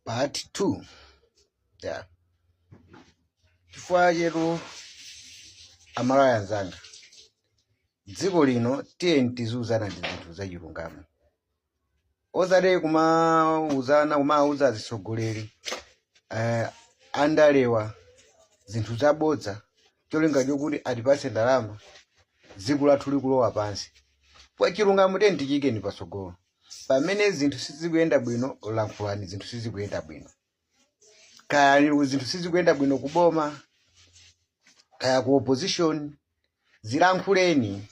Part 2, yeah. Chifukwa chetu, Amalawi anzanga, dziko lino tiyeni tiziuzana ndi zinthu zachilungamo, osati kumauzana, kumauza azitsogoleri andalewa zinthu zabodza cholinga chokuti atipatse ndalama, dziko lathu likulowa pansi. Kwa chilungamo tiyeni tichiyikeni patsogolo. Pamene zinthu sizikuyenda bwino, lankhulani zinthu sizikuyenda bwino. Kaya zinthu sizikuyenda bwino kuboma, kaya ku opposition, zilankhuleni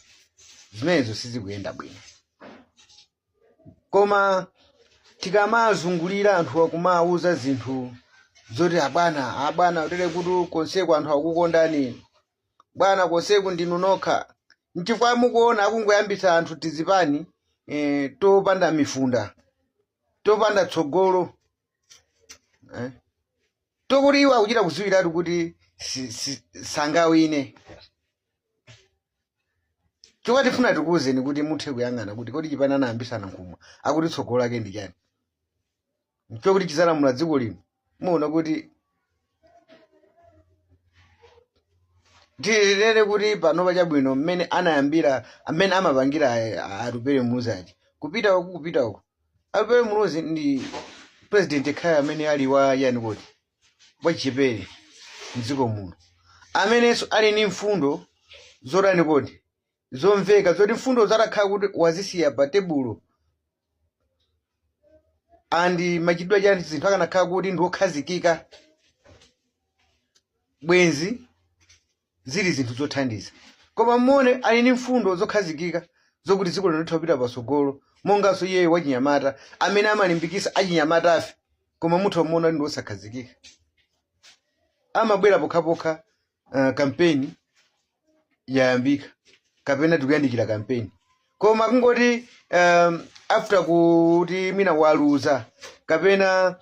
zimenezo sizikuyenda bwino. Koma tikamazungulira anthu akumawuza zinthu zoti abwana, abwana, utere kuti konseku anthu akukondani bwana, konseku ndinu nokha. Nchifukwa mukuona akungoyambitsa anthu tizipani topanda mifunda, topanda tsogolo, tokuti iwo akuchita kudziwiratu kuti sangawine. Chomwe tifuna tikuwuzeni kuti muthe kuyang'ana kuti kodi chipani anayambitsa Nankhumwa akuti tsogolo lake ndi chani, chokuti chizalamula dziko lino. Muona kuti tinene kuti panopa chabwino mmene anayambira, mmene amapangira Atupele Muluzi aja, kupita uku, kupita uku. Atupele Muluzi ndi president yekhayo amene ali wa yani kodi wachichepere mdziko muno, amenenso ali ndi mfundo zotani kodi, zomveka, zoti mfundo zatakhala kuti wazisiya pa tebulo and machitidwe chani zinthu akanakhala kuti ndi okhazikika, bwenzi zili zinthu zothandiza. Koma muone, ali ndi mfundo zokhazikika zokuti dziko lino litha kupita patsogolo, monganso iyeyo wachinyamata amene amalimbikitsa achinyamatafe. Koma mutha kumuona kuti ndi wosakhazikika, amabwera pokhapokha kampeni yayambika kapena tikuyandikira kampeni. Koma kungoti after kuti mwina waluza kapena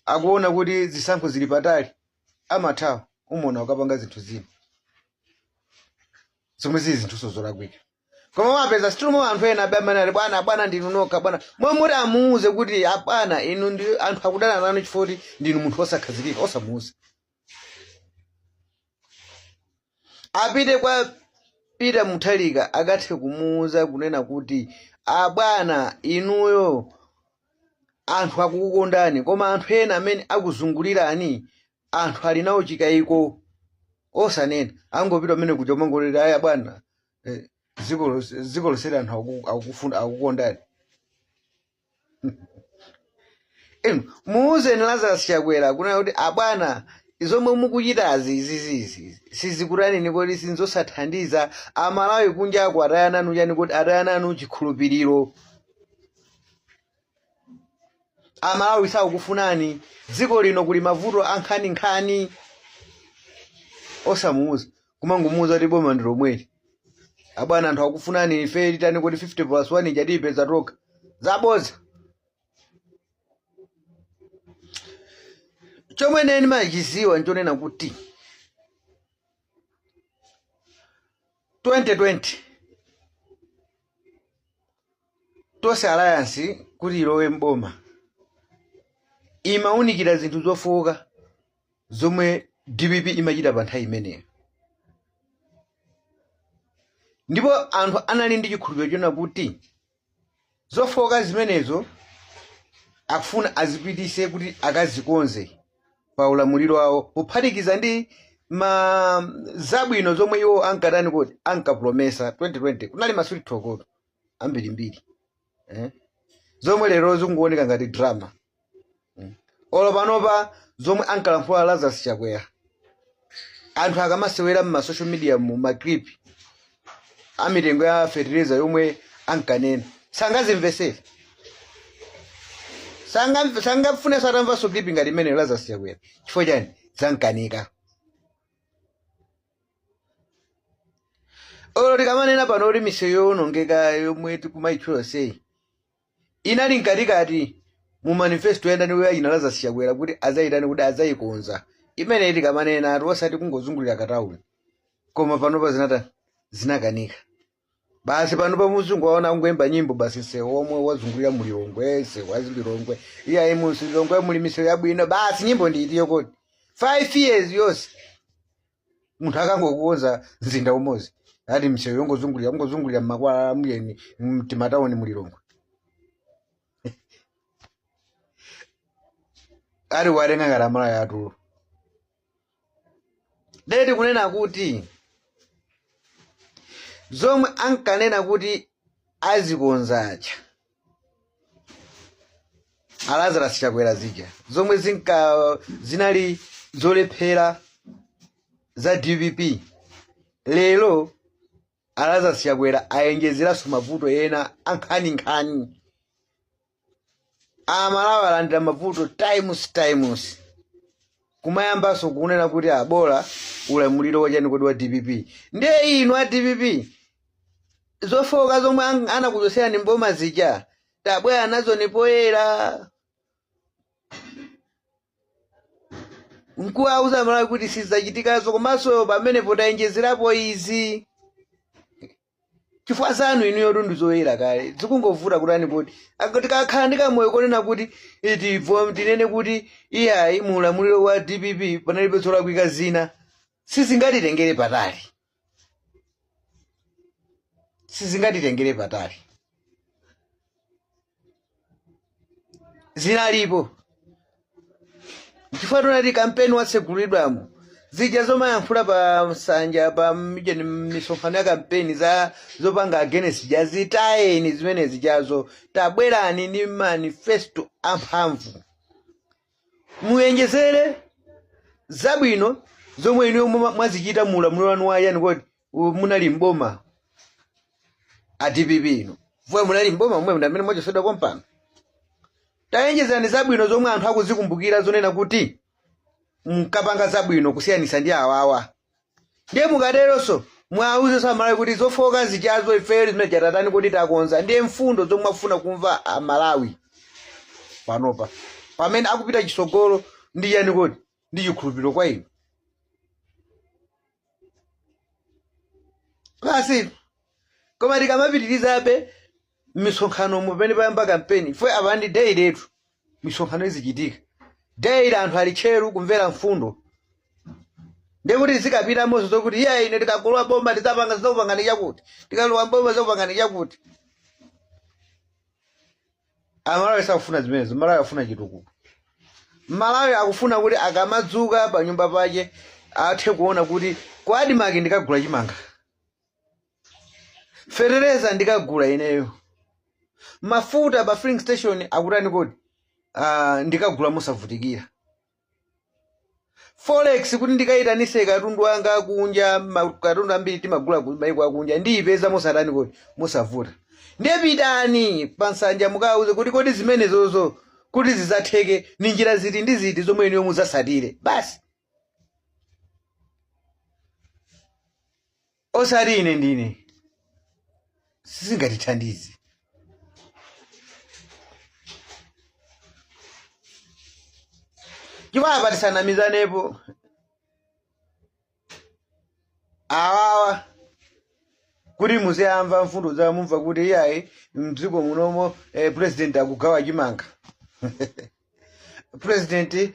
akuona kuti zisankho zili patali, amathawa, umuona ukapanga zinthu zina zomwe zili zinthuso zolakwika. Koma wapeza situmo anthu ena abe amene ali bwana, bwana, ndinu nokha bwana, momwe amuuze kuti abwana inu ndi anthu akudana nanu chifukwa kuti ndinu munthu osakhazikika, osamuuza. Apite kwa Peter Mutharika akathe kumuuza kunena kuti abwana inuyo anthu akukukondani, koma anthu ena amene akuzungulirani anthu ali nawo chikayiko. Osanena, angopita amene kuja umangolera aya bwana, dziko lonseli anthu akukondani inu. Muuzeni Lazarus Chakwera kunena kuti abwana zomwe mukuchitazi izizizi sizikutani nikoti, sinzosathandiza. Amalawi kunjako ataya nanu chani kuti, ataya nanu chikhulupiriro. Amalawi sakukufunani, dziko lino kuli mavuto ankhaninkhani. Osamuuza, kumangomuuza kuti boma ndi lomweli abwana, anthu akufunani, ife titani kuti 50 plus 1 ija tiyipeza tokha. Zabodza. Chomwe ine ndimachiziwa nchonena kuti 2020 Tonse Alliance kuti ilowe mboma imawunikira zinthu zofowoka zomwe DPP imachita pa nthawi imeneyo, ndipo anthu anali ndi chikhulupiriro chonena kuti zofowoka zimenezo akufuna azipitise kuti akazikonze pa ulamuliro wawo, kuphatikiza ndi ma zabwino zomwe iwo ankatani kuti ankapulomesa 2020. Kunali ma sweet talk ambirimbiri, Zomwe lero zikungooneka ngati drama. Olo panopa zomwe ankalankhula Lazarus Chakwera, anthu akamasewera mma social media mu ma clip amitengo ya fertilizer yomwe ankanena, sangazimvesere, sangafunenso atamvanso clip ngati imeneyo Lazarus Chakwera. Chifukwa chani? Zankanika. Olo tikamanena pano kuti misewu yowonongeka yomwe tikumayitchula seyi inali mkatikati mu manifesto ya ndani, ya Lazarus Chakwera, kuti azayitani kuti azayikonza imeneyi, tikamanena ati osati kungozungulira katawuni. Koma panopa zinata zinakanika. Basi pano pa muzungu waona angoimba nyimbo basi, msewu omwe wazungulira mulilongwe, msewu wa Lilongwe, iyayi, mu Lilongwe muli misewu yabwino. Basi nyimbo ndiitiyo kodi? 5 years yonse munthu akangokukonza mzinda umodzi, ati misewu yongozungulira, kungozungulira mmakwalala muyeni mtimatawuni mulilongwe, ali watenga ngati Amalawi atulo. Ndeti kunena kuti zomwe ankanena kuti azikonzacha a Lazarus Chakwera zija zomwe zinka zinali zolephera za DPP, lero a Lazarus Chakwera ayenjezeranso mavuto ena ankhaninkhani. Amalawi alandira mavuto times times, kumayambanso kunena kuti abola ulamuliro wachani kodi wa DPP. Ndiye inu a DPP, zofoka zomwe anakuchoserani mboma zija tabwera nazo ni poyera nkuwauza Amalawi kuti sizidzachitikanso, komanso pamenepo tayenjezerapo izi, chifukwa zanu inuyo ndi zoyera kale, zikungovuta kutani kuti tikakhala ndi kamoyo konena kuti tinene kuti iyayi, mu ulamuliro wa DPP panalibe zolakwika zina, sizingatitengere patali, sizingatitengere patali. Zinalipo chifukwa tonati kampeni watsegulidwamo, zija zomayankhula pa nsanja pa misonkhano ya kampeni za zopanga against ja, zitayeni zimene zijazo. Tabwerani ndi manifesto amphamvu, muyenjezere zabwino zomwe inuyo mwazichita mu ulamuliro wanu wa yani kodi munali mboma a DPP ino vuwa munali mboma momwe ndamene mwachosedwa pompano. Tayenjezerani zabwino zomwe anthu akuzikumbukira zonena kuti mkapanga zabwino kusiyanisa ndi awawa. Ndiye mukateronso mwauzenso Amalawi kuti zofoka zichazo ifeyo zimene chatatani kuti takonza. Ndiye mfundo zomwe akufuna kumva Amalawi panopa pamene akupita chisogolo ndi chani kodi? Ndi chikhulupiriro kwa inu basi. Koma tikamapitirizabe misonkhano pamene payamba kampeni fwe apa ndi daily tu, misonkhano izichitika daily, anthu ali tcheru kumvera mfundo. Ndekuti zikapitamonso zokuti iye ine tikakolowa boma tidzapanga, zidzakupangani chakuti, tikalowa boma zidzakupangani chakuti, Amalawi sakufuna zimenezo. Malawi akufuna chitukuko. Malawi akufuna kuti akamadzuka pa nyumba pake athe kuona kuti ku ADMARC ndikagula chimanga, fetereza ndikagula ineyo, mafuta pa filling station akutani kodi, ndikagula mosavutikira, forex kuti ndikayitanise katundu wanga kunja, katundu ambiri timagula ku maiko akunja, ndiyipeza mosatani kodi, mosavuta. Ndiye pitani pa nsanja mukawuze kuti kodi zimenezozo kuti zidzatheke ni njira ziti ndi ziti zomwe inuyo mudzasatire basi, osati ine ndine, sizingatithandize. Chifukwa apa tisanamizanepo, awawa kuti muziyamva mfundo zawo, mumva kuti iyayi, mdziko munomo president akugawa chimanga, president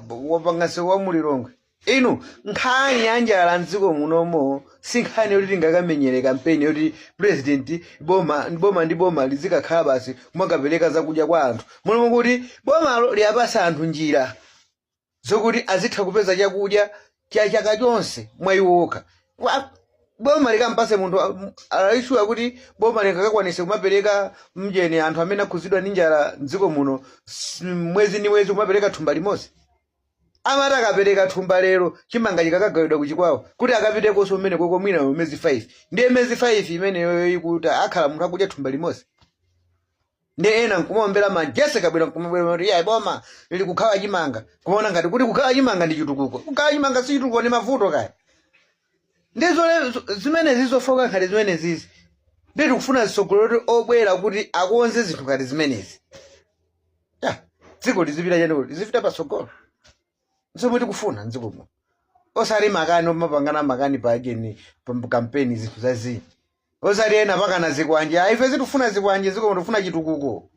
wapanga msewu wa mulilongwe. Inu, nkhani ya njala mdziko munomo si nkhani yoti tingakamenyere kampeni yoti president, boma, boma ndi boma lizikakhala basi kumakapereka zakudya kwa anthu munomo, kuti bomalo liyapasa anthu njira zokuti azitha kupeza chakudya cha chaka chonse mwa iwo okha. Boma likampase munthu alishuwa kuti boma lingakakwanise kumapereka mjeni anthu amene akhuzidwa ndi njala mdziko muno mwezi ndi mwezi kumapereka thumba limodzi. Amati akapereka thumba lero, chimanga chikakagawidwa kuchikwawa kuti akapitekonso mmene koko mwina miyezi 5. Ndiye miyezi 5 imeneyo ikuti akhala munthu akudya thumba limodzi. Ndi ena nkumaombera majese kabwera nkumabwera kuti iyayi, boma lili kugawa chimanga, kumaona ngati kuti kugawa chimanga ndi chitukuko. Kugawa chimanga si chitukuko, ni mavuto kaya. Ndizo zimenezi zofoka ngati zimenezizi, ndi tikufuna zitsogolero obwera kuti akonze zinthu ngati zimenezi. Ya, dziko lizipita chani, lizipita patsogolo, zomwe tikufuna mdziko muno, osati makani omapangana makani pa ageni pa kampeni, zinthu zazii. Osati ena pakana zikwanje. Ayi, ife sitifuna zikwanje, zikomo, tifuna chitukuko.